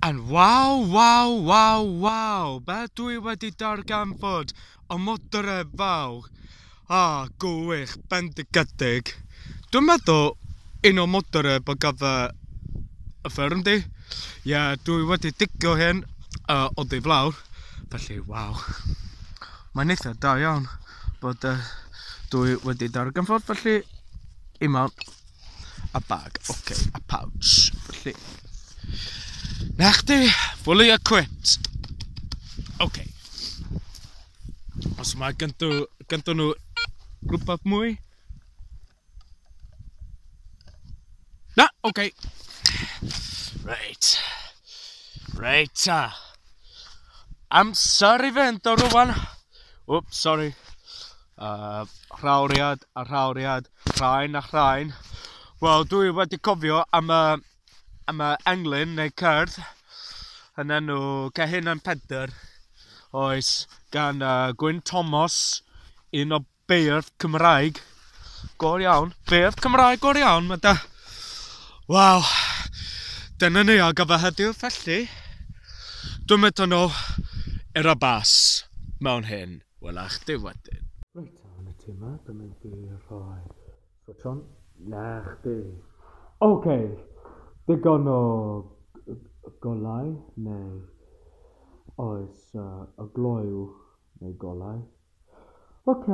And waw, waw, waw, waw, be dwi wedi darganfod? Y modreb fawr. Ah, gwych, bendigedig. Dwi'n meddwl un o modreb o gyfer y ffermdy. Ie, yeah, dwi wedi digio hyn oddi flawr. Felly, waw. Mae'n eitha da iawn bod dwi wedi darganfod, felly i mewn a bag, oce, okay, a pouch. Felly, na chdi, fully equipped. Oce. Okay. Os mae gyntw, gyntw nhw rhywbeth mwy? Na, oce. Okay. Reit. Reit ta. Amser i fynd o rwan. Wps, sorry. Rhawriad a rhawriad, rhain a rhain. Wel, dwi wedi cofio am y, am y englyn neu cerdd yn enw Cehin yn Pedr. Oes, gan Gwyn Thomas, un o beirdd Cymraeg go iawn. Beirdd Cymraeg go iawn, mae da. Waw, dyna ni ar gyfer heddiw, felly dwi'n mynd yn ôl i'r y bas mewn hyn. Wela chdi wedyn. Reit, yn y tŷ yma, dwi'n mynd i rhoi switch on. Na chdi. OK, digon o golau, neu oes y gloyw neu golau. Ok,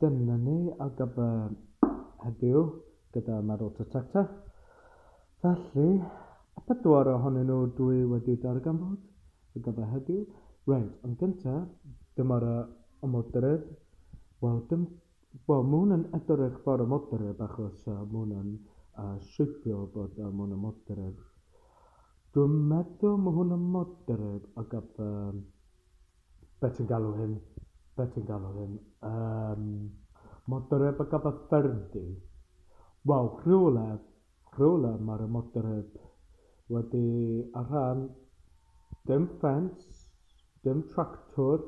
dyna ni ar gyfer heddiw gyda Metal Detector. Felly, y pedwar ohonyn nhw dwi wedi darganfod ar gyfer heddiw. Reit, yn gyntaf, dyma'r y modryb. Wel, dim... Wel, mae hwn yn edrych fel y modryb achos mae hwn yn siapio bod mae hwn yn modryb. Dwi'n meddwl mae hwn yn modryb ar gyfer... Be ti'n galw hyn? Be ti'n galw hyn? Um, modryb ar gyfer ffermdy. Wel, rhywle, rhywle mae'r modryb wedi ar rhan dim ffens, dim tractor,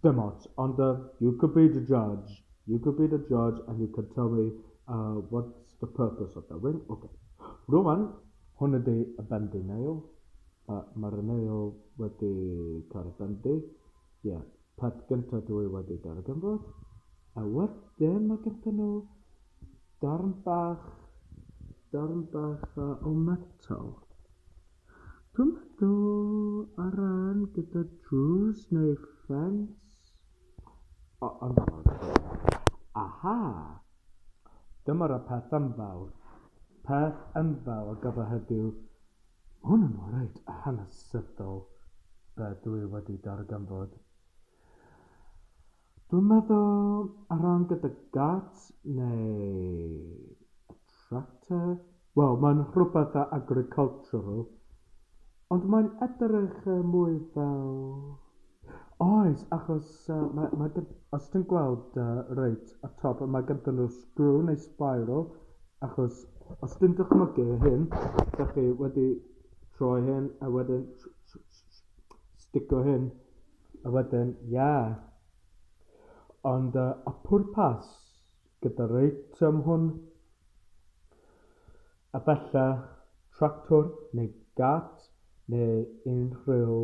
dim ots, ond you could be the judge. You could be the judge and you could tell me what's the purpose of that ring. Okay. Rwan, hwn ydy y bendy nail. Mae'r nail wedi cael ei bendy. Ie, yeah, peth gyntaf dwi wedi darganfod. A wedyn mae gyda nhw darn bach, darn bach o metal. Dwi'n meddwl ar ran gyda drws neu ffens. O, ond Aha! Dyma'r peth enfawr. Peth enfawr ar gyfer heddiw. Hwn yn reit hanesyddol be dwi wedi darganfod. Dwi'n meddwl ar ran gyda gart neu tractor. Wel, mae'n rhywbeth agricultural, ond mae'n edrych mwy fel... Oes, achos mae, mae, os ti'n gweld reit y top, mae gyda nhw screw neu spiral, achos os ti'n dychmygu hyn, da chi wedi troi hyn a wedyn stico hyn, a wedyn, ia. Yeah. Ond y pwrpas gyda'r eitem hwn, a falle tractor neu gart neu unrhyw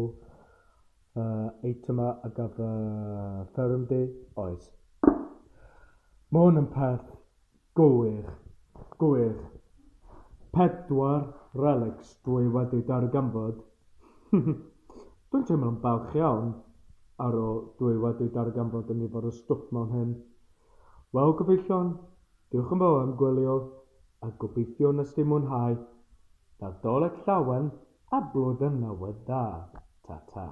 eitemau ar gyfer ffermdy, oes. Mae hwn yn peth gwych, gwych. Pedwar relics dwi wedi darganfod. Dwi'n teimlo'n balch iawn ar ôl dwi wedi darganfod y nifer o stwff mewn hyn. Wel, gyfeillion, diolch yn fawr am gwylio a gobeithio nes di mwynhau. Nadolig llawen a blwyddyn newydd dda. Ta-ta.